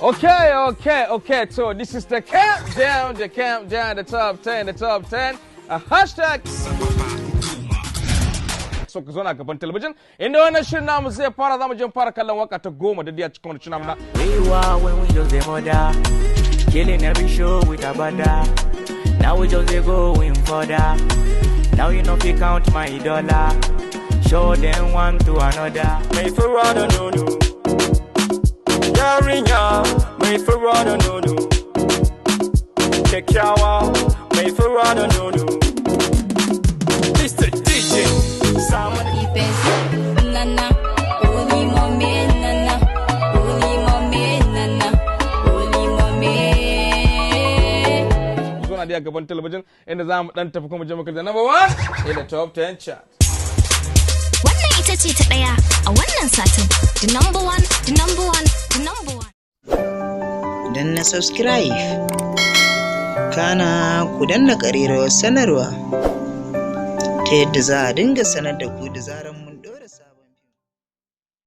Okay. So this is the countdown, the countdown, the top 10, the top 10. A hashtag. So ku zauna gaban talabijin inda wannan shirin namu zai fara. Zamu je mu fara kallon waka ta 10 da diya cikin wannan shirin namu na We were when we just dey mother, killing every show with a bada. Now we just dey going further. Now you know if you count my dollar, show them one to another. Mai fura da nono, yarinya mai fura da nono, kyakkyawa mai fura da nono. Mr. DJ, samu Nana, only mommy, nana, only mommy, nana, only mommy. Ku zauna diya gaban talabijin inda za mu dan tafi kuma je mu kalli number 1 in the top 10 chart. Wannan ita ce ta ɗaya a wannan satin. The number one, the number one, the number one. Danna subscribe, kana ku danna ƙararrawar sanarwa ta yadda za a dinga sanar da ku da zarar mun ɗora.